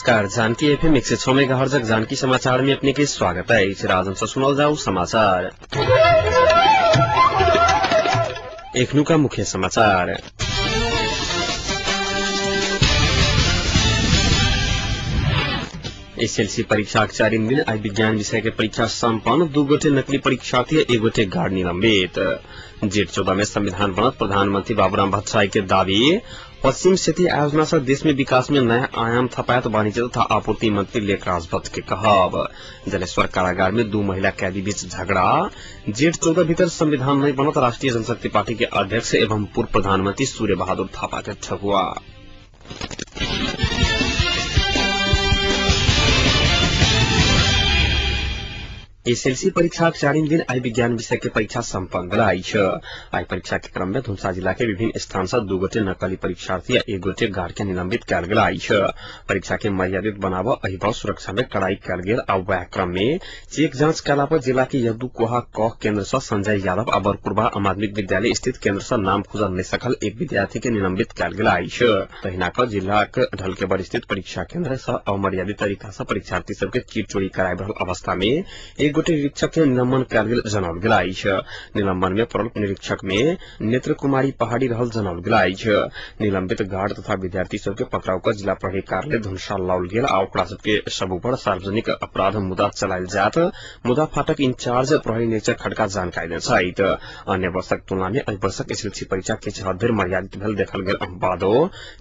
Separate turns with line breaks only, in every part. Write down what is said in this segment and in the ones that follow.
नमस्कार, जानकी एफएम 106 मेगाहर्जक जानकी समाचार में अपने के स्वागत है। राजन से सुनल जाऊ समाचार। एखनुका मुख्य समाचार। एसएलसी परीक्षा चारिम दिन आई विज्ञान विषय के परीक्षा सम्पन्न। 2 गोटे नकली परीक्षार्थी, 1 गोटे गार्ड निलंबित। जेठ 14 में संविधान बनत प्रधानमंत्री बाबूराम भट्टराई के दावी। पश्चिम सेतु आयोजना से देश में विकास में नया आयाम थपायत वाणिज्य तथा आपूर्ति मंत्री लेखराज भट्ट के कहब। जलेश्वर कारागार में 2 महिला कैदी बीच झगड़ा। जेठ 14 भीतर संविधान नहीं बनत राष्ट्रीय जनशक्ति पार्टी के अध्यक्ष एवं पूर्व प्रधानमंत्री सूर्य बहादुर थापा के ठगुआ। एसएलसी परीक्षा चारिम दिन आई विज्ञान विषय के परीक्षा सम्पन्न भेल अछि। आई परीक्षा के क्रम में धनुषा जिला के विभिन्न स्थान से 2 गोटे नकली परीक्षार्थी आ 1 गोटे गार्ड के निलंबित कयल गेल अछि। परीक्षा के मर्यादित बनाब एहि सुरक्षा में कड़ाई कयल गेल आ वएह क्रम में चेक जांच कयला पर जिला के यदु कोहा क केन्द्र से संजय यादव आ बरकुरबा माध्यमिक विद्यालय स्थित केन्द्र से नाम खुजल नहि सकल एक विद्यार्थी के निलंबित कयल गेल अछि। तहिना क जिलाक ढलकेबर स्थित परीक्षा केन्द्र से अमर्यादित तरीका से परीक्षार्थी सबके चीट चोरी कराबि रहल अवस्था में 1 गोटे निरीक्षक के निलंबन कयल गेल जनाओल गेल अछि। निलंबन में पड़ल निरीक्षक में नेत्र कुमारी पहाड़ी रहल जनाओल गेल अछि। निलंबित गार्ड तथा विद्यार्थी सबके पकड़ाव क जिला प्रहरी कार्यालय धनुषा लाओल गेल आ ओकरा सबके सब ऊपर सार्वजनिक अपराध मुद्दा चलायल जायत मुद्दा फाटक इंचार्ज प्रहरी निरीक्षक खड़का जानकारी देने छथि। अन्य वर्षक तुलना में एहि वर्षक एसएलसी परीक्षा किछु हद धरि मर्यादित भेल देखल गेल बादो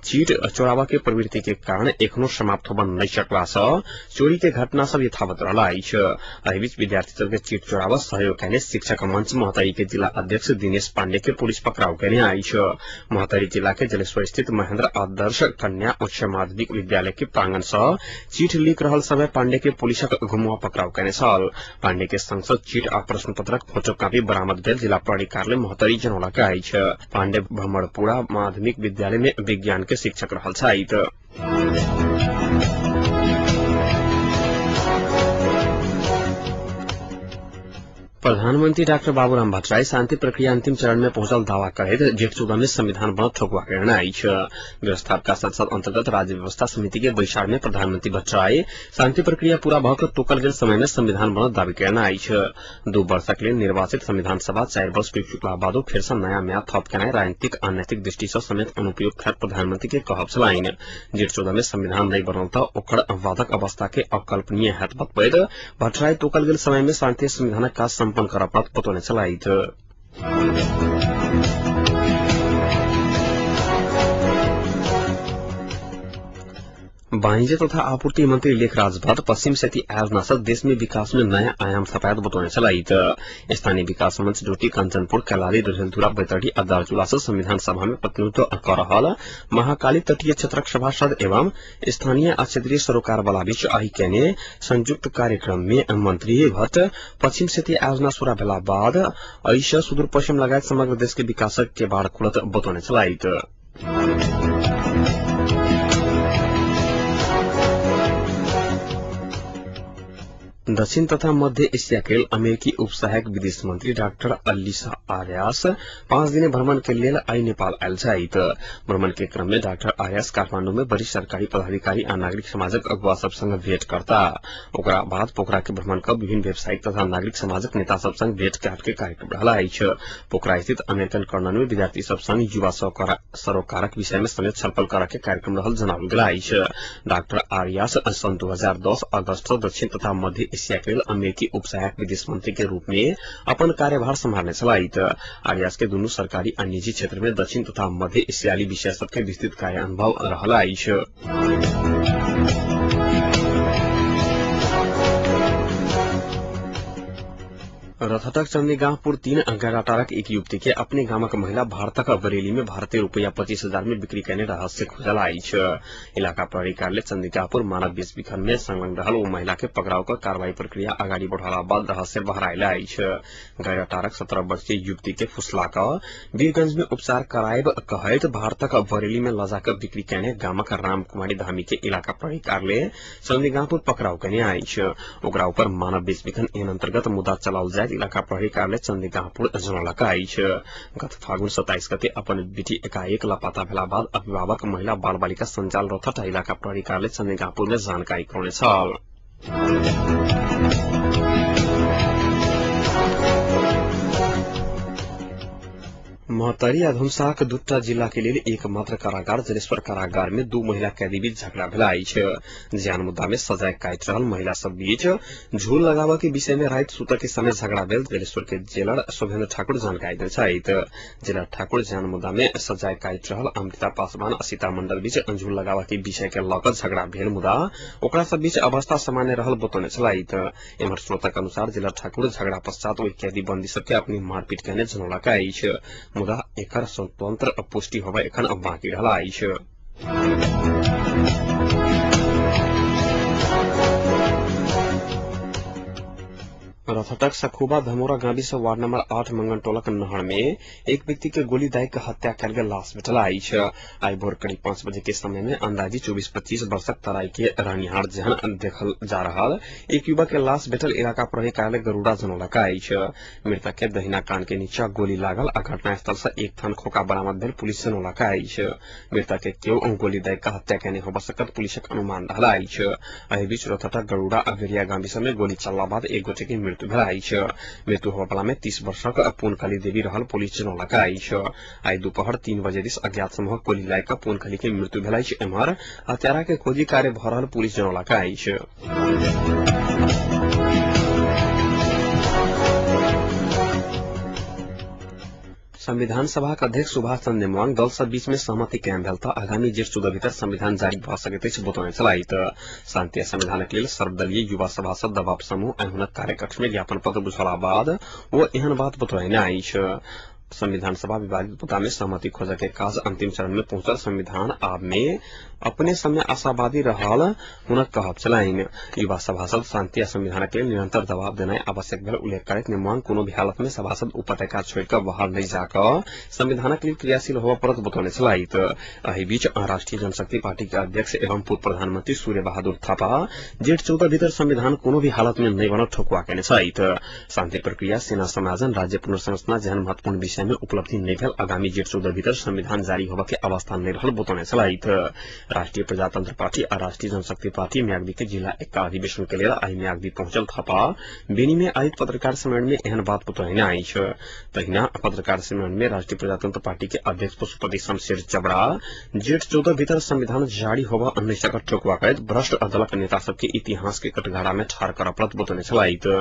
चीट चोराबा के प्रवृत्ति के कारण एखनो समाप्त होबय नहि सकला सँ चोरी के घटना सब यथावत रहल अछि। एहि बीच विद्यार्थी सबके चीट चोराबऽ सहयोग कयने शिक्षक मंच महोत्तरी के जिला अध्यक्ष दिनेश पांडे के पुलिस पकड़ाव कयने अछि। महोत्तरी जिला के जलेश्वर स्थित महेंद्र आदर्श कन्या उच्च माध्यमिक विद्यालय के प्रांगण से चीट लीक रहल समय पांडे के पुलिसक घुमुआ पकड़ाव कयने छल। पांडे के संग सँ चीट आ प्रश्न पत्रक फोटोकॉपी बरामद भेल जिला प्रहरी कार्यालय महोत्तरी जनौलक अछि। पांडे भ्रमरपुरा माध्यमिक विद्यालय में विज्ञान के शिक्षक रहल छथि। प्रधानमंत्री डाक्टर बाबूराम भट्टराई शांति प्रक्रिया अंतिम चरण में पहुंचल दावा करैत जेठ 14 में संविधान बनत ठोकुआ कयने अछि। व्यवस्थापिका संसद अंतर्गत राज्य व्यवस्था समिति के बैसार में प्रधानमंत्री भट्टराई शांति प्रक्रिया पूरा भऽ कऽ तोकल गेल समय में संविधान बनत दावी कयने अछि। 2 वर्षक लेल निर्वाचित संविधान सभा 4 वर्ष पूरि चुकला बादो फेर सँ नया म्याद थप केनाइ राजनीतिक आ नैतिक दृष्टि सँ समेत अनुपयुक्त हैत प्रधानमंत्री के कहब छलनि। जेठ 14 में संविधान नहि बनल तऽ ओकर बादक अवस्था के अकल्पनीय हैत बतबैत भट्टराई तोकल गेल समय में शांति संविधानक काज सम्पन्न करऽ पड़त बतौने छलथि। वाणिज्य तथा आपूर्ति मंत्री लेखराज भट्ट पश्चिम सेतु आयोजना से देश में विकास में नया आयाम थपायत बतौने छलथि। स्थानीय विकास मंच डोटी, कंचनपुर, कैलाली, डोढेलधुरा, बैतडी आ दार्चुला से संविधान सभा में प्रतिनिधित्व कऽ रहल महाकाली तटीय क्षेत्रक सभासद एवं स्थानीय आ क्षेत्रीय सरोकार वाला बीच आइ केने संयुक्त कार्यक्रम में मंत्री भट्ट पश्चिम सेतु आयोजना शुरू भेला बाद एहि सुदूर पश्चिम लगायत समग्र देश के विकासक केबाड़ खुलत बतौने छलथि। दक्षिण तथा मध्य एशिया के अमेरिकी उप सहायक विदेश मंत्री डाक्टर अलिसा आर्यास 5 दिने भ्रमण के लेल आई नेपाल आयल छथि। भ्रमण के क्रम में डाक्टर आर्यास काठमांडू में वरिष्ठ सरकारी पदाधिकारी आ नागरिक समाजक अगुवा सब संग भेंट करता। ओकरा बाद पोखरा के भ्रमण क विभिन्न व्यावसायिक तथा नागरिक समाजक नेता सब संग भेंट घाट के कार्यक्रम रहल अछि। पोखरा स्थित अमेरिकन कॉर्नर में विद्यार्थी सब संग युवा सरोकारक विषय में समेत छलफल करऽ के कार्यक्रम रहल जनाओल गेल अछि। डाक्टर आर्यास सन् 2010 अगस्त दक्षिण तथा मध्य एशिया के लेल अमेरिकी उप सहायक विदेश मंत्री के रूप में अपन कार्यभार सम्हारने छलथि। आर्यास के दुनू सरकारी आ निजी क्षेत्र में दक्षिण तथा मध्य एशियाली विषय सबके विस्तृत कार्य अनुभव रहल अछि। रथटक चंदीगाहपुर 3 गैराटारक एक युवती के अपने गामक महिला भारतक बरेली में भारतीय रुपया 25,000 में बिक्री कयने रहस्य खुजल अछि। इलाका प्रहरी कार्यालय चंदीगाहपुर मानव बेच बिखन में संलग्न रहल ओ महिला के पकड़ाव क कार्रवाई प्रक्रिया अगाडि बढ़ला बाद रहस्य बहरायल अछि। गैराटारक 17 वर्षीय युवती के फुसला क वीरगंज में उपचार करायब कहैत भारतक बरेली में लजा क बिक्री कयने गामक राम कुमारी धामी के इलाका प्रहरी कार्यालय चंदीगाहपुर पकड़ाव कयने अछि। ओकरा ऊपर मानव बेच बिखन एन अंतर्गत मुद्दा चलाओल जाय करैत इलाका प्रहरी कार्यालय चंदीगाहपुर जनौलक अछि। गत फागुन 27 गते अपन बेटी एकाएक लापता भेला बाद अभिभावक महिला बाल बालिका संजाल रथटा इलाका प्रहरी कार्यालय चंदीगाहपुर में जानकारी करौने छल। महोत्तरी आ धनुषाक दूटा जिला के लेल एक मात्र कारागार जलेश्वर कारागार में दू महिला कैदी बीच झगड़ा भेल अछि। ज्यान मुद्दा में सजाय काटि रहल महिला सब बीच झूल लगाबऽ के विषय में राति सुतऽ के समय झगड़ा भेल जलेश्वर के जेलर शोभेन्द्र ठाकुर जानकारी देने छथि। जेलर ठाकुर ज्यान मुद्दा में सजाय काटि रहल अमृता पासवान आ सीता मंडल बीच झूल लगाबऽ के विषय के लऽ कऽ झगड़ा भेल मुदा ओकरा सब बीच अवस्था सामान्य रहल बतौने छलथि। एम्हर स्रोतक अनुसार जेलर ठाकुर झगड़ा पश्चात ओहि कैदी बंदी सबके अपने मारपीट केने जनौलक अछि, मुदा एकर स्वतंत्र पुष्टि होबय एखन बाँकी रहल अछि। रथटक सखुबा धमोरा गाविस वार्ड नंबर 8 मंगनटोलक नहर में एक व्यक्ति के गोली दाई के हत्या कयल गेल लाश भेटल अछि। आइ भोर करीब 5 बजे के समय में अंदाजी 24-25 वर्षक तराई के रहनिहार जेहन देखल जा रहल एक युवक के लाश भेटल इलाका प्रहरी कार्यालय गरुड़ा जनौलक अछि। मृतक के दहिना कान के नीचा गोली लागल आ घटनास्थल से एक थन खोका बरामद भेल पुलिस जनौलक अछि। मृतक के केओ गोली दाई के हत्या केने होबय सकत पुलिसक अनुमान रहल अछि। एहि बीच रथटक गरुड़ा आ बेरिया गाविस में गोली चलला बाद एक गोटे के मृत्यु भेल अछि। मृत्यु होबयवला में 30 वर्षक पूनखली देवी रहल पुलिस जनौलक अछि। आइ दुपहर 3 बजे दिस अज्ञात समूहक गोली लागि कऽ पूनखली के मृत्यु भेल अछि। एम्हर हत्यारा के खोजी कार्य भऽ रहल पुलिस जनौलक अछि। संविधान सभाक अध्यक्ष सुभाष चन्द्र नेमाङ दल सब बीच में सहमति कायम भेल तऽ आगामी जेठ 14 भीतर संविधान जारी भऽ सकैत अछि बतौने छलथि। शान्ति आ संविधानक लेल सर्वदलीय युवा सभासद दबाव समूह आइ हुनक कार्यकक्ष में ज्ञापन पत्र बुझौला बाद ओ एहन बात बतौने अछि। संविधान सभा विवादित मुद्दा में सहमति खोजऽ के काज अंतिम चरण में पहुंचल संविधान आब में अपने समय आशावादी रहल हुनक कहब छलनि। युवा सभासद शान्ति आ संविधानक लेल निरंतर दबाव देनाइ आवश्यक भेल उल्लेख करैत नेमाङ कोनो भी हालत में सभासद उपत्यका छोड़ि कऽ बाहर नहि जाकऽ संविधानक लेल क्रियाशील होबय पड़त बतौने छलथि। एहि बीच राष्ट्रीय जनशक्ति पार्टी के अध्यक्ष एवं पूर्व प्रधानमंत्री सूर्य बहादुर थापा जेठ 14 भीतर संविधान कोनो भी हालत में नहि बनत ठोकुआ केने छथि। शान्ति प्रक्रिया, सेना समाजन, राज्य पुनर्संरचना जेहन महत्वपूर्ण विषय में उपलब्धि नहि भेल आगामी जेठ 14 भीतर संविधान जारी होबय के अवस्था नहि रहल बतौने छलथि। राष्ट्रीय प्रजातंत्र पार्टी आ राष्ट्रीय जनशक्ति पार्टी म्याग्दी के जिला एकता अधिवेशन के लेल आइ म्याग्दी पहुंचल थापा बेनी में आयोजित पत्रकार सम्मेलन में एहन बात बतौने अछि। तहिना पत्रकार सम्मेलन में राष्ट्रीय प्रजातंत्र पार्टी के अध्यक्ष पशुपति शमशेर चबड़ा जेठ 14 भीतर संविधान जारी होबय नहि सकत ठोकुआ करैत भ्रष्ट दलक नेता सबके इतिहास के कटघरा में ठाढ़ करऽ पड़त बतौने छलथि।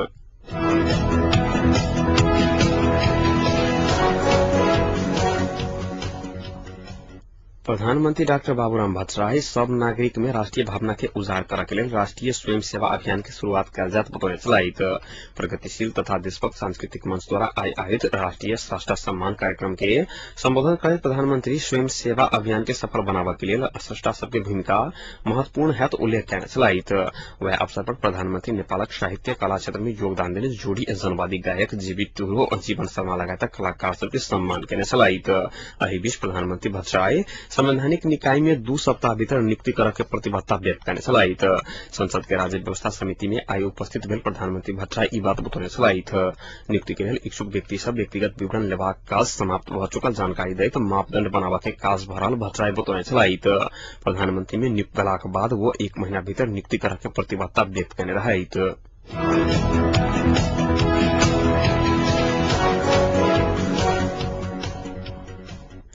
प्रधानमंत्री डाक्टर बाबूराम भट्टराई सब नागरिक में राष्ट्रीय भावना के उजागर करऽ के लेल राष्ट्रीय स्वयं सेवा अभियान के शुरुआत कयल जायत बतौने छलथि। प्रगतिशील तथा देशभक्त सांस्कृतिक मंच द्वारा आइ आयोजित राष्ट्रीय स्रष्टा सम्मान कार्यक्रम के संबोधन करैत प्रधानमंत्री स्वयं सेवा अभियान के सफल बनाबऽ के लेल स्रष्टा सबके भूमिका महत्वपूर्ण हैत उल्लेख कयने छलथि। वएह अवसर पर प्रधानमंत्री नेपालक साहित्य कला क्षेत्र में योगदान देने जोड़ी जनवादी गायक जीवी टुरो और जीवन शर्मा लगायतक कलाकार सबके सम्मान केने छलथि। एहि बीच प्रधानमंत्री भट्टराई संवैधानिक निकाय में 2 सप्ताह भीतर नियुक्ति करऽ के प्रतिबद्धता व्यक्त केने छलथि। संसद के राज्य व्यवस्था समिति में आइ उपस्थित भेल प्रधानमंत्री भट्टराई ई बात बतौने छलथि। नियुक्ति के लेल इच्छुक व्यक्ति सब व्यक्तिगत विवरण लेबाक काज समाप्त भऽ चुकल जानकारी दैत मापदंड बनाबऽ के काज भऽ रहल भट्टराई बतौने छलथि। प्रधानमंत्री में नियुक्त भेलाक बाद वो 1 महीना भीतर नियुक्ति करऽ के प्रतिबद्धता व्यक्त केने रहथि।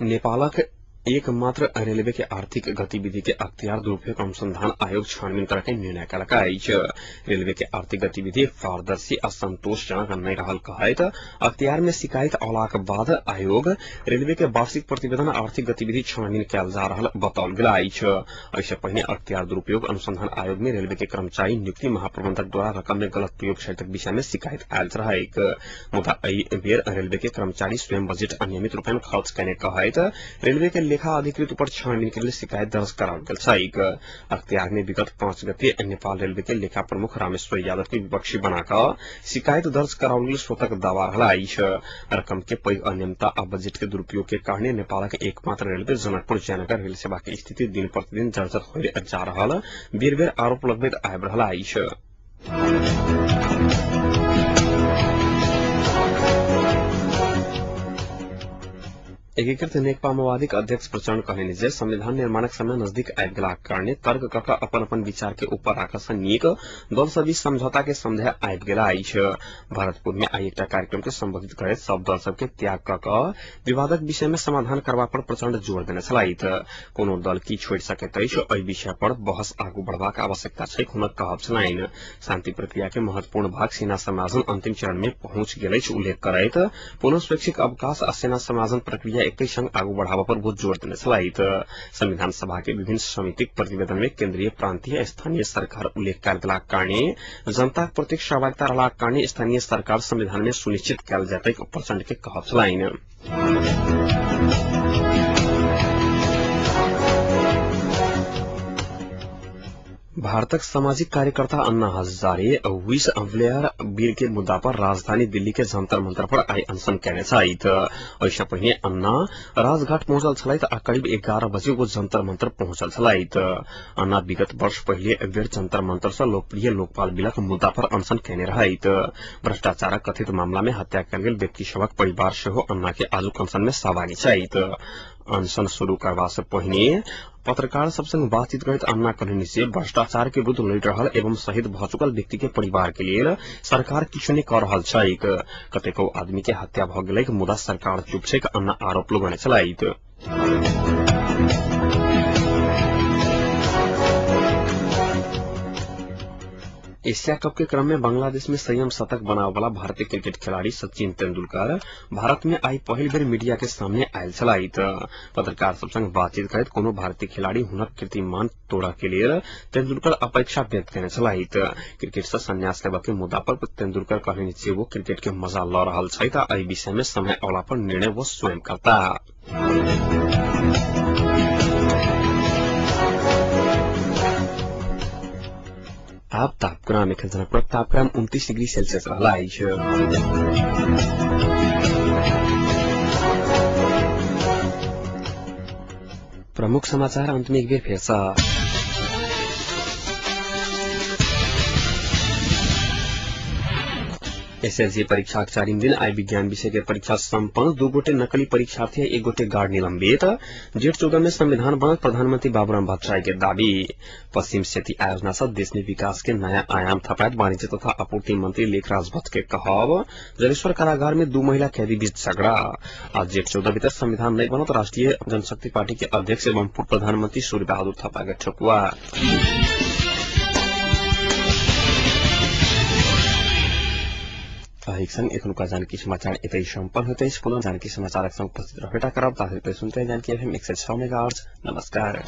नेपालक एकमात्र रेलवे के आर्थिक गतिविधि के अख्तियार दुरुपयोग अनुसंधान आयोग छानबीन करऽ के निर्णय कयलक अछि। रेलवे के आर्थिक गतिविधि पारदर्शी आ संतोषजनक नहि रहल कहैत अख्तियार में शिकायत अयलाक बाद आयोग रेलवे के वार्षिक प्रतिवेदन आर्थिक गतिविधि छानबीन कयल जा रहल बताओल गेल अछि। एहिसँ पहिने अख्तियार दुरुपयोग अनुसंधान आयोग में रेलवे के कर्मचारी नियुक्ति महाप्रबंधक द्वारा रकम में गलत प्रयोग सहितक विषय में शिकायत आयल रहैक, मुदा एहि बेर रेलवे के कर्मचारी स्वयं बजट अनियमित रूपेण खर्च केने कहैत रेलवे के लेखा अधिकृत ऊपर छानबीन के लिए शिकायत दर्ज कराओल गेल छैक। अख्तियार में विगत 5 गते नेपाल रेलवे के लेखा प्रमुख रामेश्वर यादव के विपक्षी बनाकऽ शिकायत दर्ज कराओल गेल स्रोतक दावा रहल अछि। रकम के पैघ अनियमितता आ बजट के दुरुपयोग के कारणे नेपालक एकमात्र रेलवे जनकपुर जयनगर रेल सेवा के स्थिति दिन प्रतिदिन जर्जर होइत जा रहल बेर बेर आरोप लगबैत आबि रहल अछि। एकीकृत नेकपा माओवादीक अध्यक्ष प्रचण्ड कहलनि जे संविधान निर्माणक समय नजदीक आबि गेलाक कारणे तर्क कऽ कऽ अपन अपन विचार के ऊपर राखऽ सँ नीक दल सब बीच समझौता के समझ आबि गेल अछि। भरतपुर में आई एकटा कार्यक्रम के संबोधित करैत सब दल सबके त्याग कऽ कऽ विवादक विषय में समाधान करबा पर प्रचण्ड जोर देने छलथि। कोनो दल की छोड़ि सकैत अछि एहि विषय पर बहस आगू बढ़बाक आवश्यकता छैक हुनक कहब छलनि। शांति प्रक्रिया के महत्वपूर्ण भाग सेना समाजन अंतिम चरण में पहुंच गेल अछि उल्लेख करैत पुनः स्वैच्छिक अवकाश आ सेना समाजन प्रक्रिया एकै संग आगू बढ़ाबऽ पर बहुत जोर देने छलथि। संविधान सभा के विभिन्न समितिक प्रतिवेदन में केंद्रीय, प्रांतीय, स्थानीय सरकार उल्लेख कयल गेलाक कारणे जनताक प्रत्यक्ष सहभागिता रहलाक कारणे स्थानीय सरकार संविधान में सुनिश्चित कयल जेतैक प्रचण्ड के कहब छलनि। भारतक सामाजिक कार्यकर्ता अन्ना हजारे विस अम्बलेयर बिल के मुद्दा पर राजधानी दिल्ली के जंतर मंतर पर आई अनशन केने छथि। एहिसँ पहिने अन्ना राजघाट पहुंचल छलथि आ करीब 11 बजे ओ जंतर मंतर पहुंचल छलथि। अन्ना विगत वर्ष पहिले एक बेर जंतर मंतर सँ लोकप्रिय लोकपाल बिलक मुद्दा पर अनशन केने रहथि। भ्रष्टाचारक कथित मामला में हत्या कयल गेल व्यक्ति सभक परिवार सेहो अन्ना के आजुक अनशन में सहभागी छथि। अनशन शुरू करबा से पहिने पत्रकार सब संग बातचीत करैत अन्ना कहलनि जे भ्रष्टाचार के विरुद्ध लड़ि रहल एवं शहीद भऽ चुकल व्यक्ति के परिवार के लेल सरकार किछु नहि कऽ रहल छैक। कतेको आदमी के हत्या भऽ गेलैक मुदा सरकार चुप छैक अन्ना आरोप लगौने छलथि। एशिया कप के क्रम में बांग्लादेश में संयम शतक बनावे वाला भारतीय क्रिकेट खिलाड़ी सचिन तेंदुलकर भारत में आई पहिल बेर मीडिया के सामने आयल छलथि। पत्रकार सब संग बातचीत करैत कोनो भारतीय खिलाड़ी हुनक कीर्तिमान तोड़ऽ के लेल तेंदुलकर अपेक्षा व्यक्त केने छलथि। क्रिकेट से संन्यास लेबऽ के मुद्दा पर तेंदुलकर कहलनि जे वो क्रिकेट के मजा लऽ रहल छथि आ एहि विषय में समय अवला पर निर्णय वो स्वयं करता। आब तापक्रम एखन जनकपुरक तापक्रम 29 डिग्री सेल्सियस रहला अछि। प्रमुख समाचार अंत में एक बेर फेर सँ। एसएलसी परीक्षाक चारिम दिन आई विज्ञान विषय के परीक्षा संपन्न। 2 गोटे नकली परीक्षार्थी, 1 गोटे गार्ड निलंबित। जेठ 14 में संविधान बनत प्रधानमंत्री बाबूराम भट्टराई के दावी। पश्चिम सेतु आयोजना से देश में विकास के नया आयाम थपायत वाणिज्य तथा आपूर्ति मंत्री लेखराज भट्ट के कहब। जलेश्वर कारागार में 2 महिला कैदी बीच झगड़ा। आज जेठ 14 भीतर संविधान नहीं बनत राष्ट्रीय जनशक्ति पार्टी के अध्यक्ष एवं पूर्व प्रधानमंत्री सूर्य बहादुर थापा के ठकुआ। संग एखनुका जानकी समाचार एतै सम्पन्न होइत अछि। पुनः जानकी समाचारक संग उपस्थित रहबेटा करब। ताधरि सुनते जानकी एफएम 106 मेगाहर्ट्ज। नमस्कार।